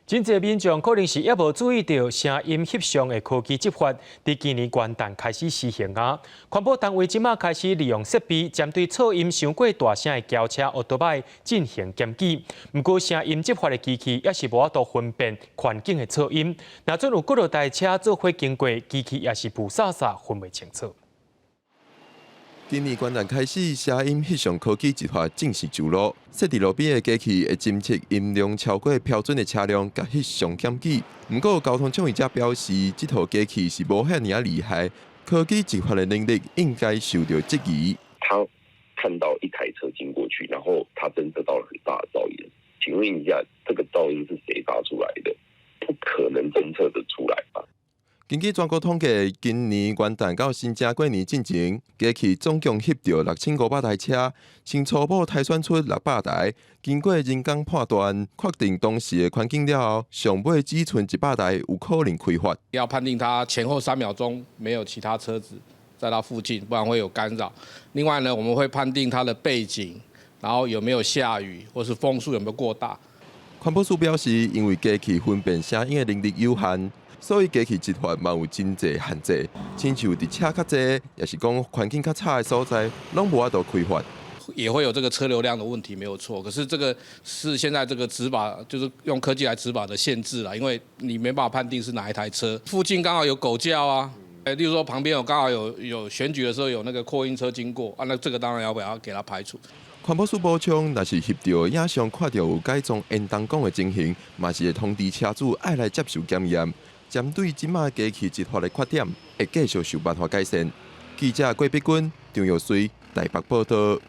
真濟民眾可能是猶無注意著聲音翕相的科技執法，佇今年元旦開始施行啊。環保單位這馬開始利用設備，針對噪音傷過大聲的轎車、歐多擺進行檢舉。毋過聲音執法的機器猶是無法度分辨環境的噪音。若準有幾落台車做伙經過，機器也是霧煞煞分袂清楚。今年元旦開始，聲音翕相科技執法正式上路。設佇路邊的機器會偵測音量超過標準的車輛，共翕相檢舉。毋過交通倡議者表示，這套機器是無遐爾仔厲害，科技執法的能力應該受著質疑。他看到一台車經過去，然後他偵測到了很大的噪音。請問一下，這個噪音是誰發出來的？不可能偵測得出來吧？根據全國統計，今年元旦到新正過年進前，機器總共翕著6500台車，先初步篩選出600台。經過人工判斷，確定當時的環境了後，上尾只賰100台有可能開罰。要判定它前後3秒鐘沒有其他車子在它附近，不然會有干擾。另外呢，我們會判定它的背景，然後有沒有下雨，或是風速有沒有過大。環保署表示，因為機器分辨聲音的能力有限，所以機器執法嘛有真濟限制，親像佇車較濟，抑是講環境較差的所在，攏無法度開罰。也會有這個車流量的問題，沒有錯。可是這個是現在這個執法，就是用科技來執法的限制啦，因為你沒辦法判定是哪一台車，附近剛好有狗叫啊，例如說旁邊有剛好有選舉的時候有那個擴音車經過啊，那這個當然要不要給它排除。環保署補充，若是翕著影像看著有改裝煙囱管的情形，嘛是會通知車主愛來接受檢驗。針對這馬機器執法的缺點，會繼續想辦法改善。記者郭碧君、張玉穗台北報導。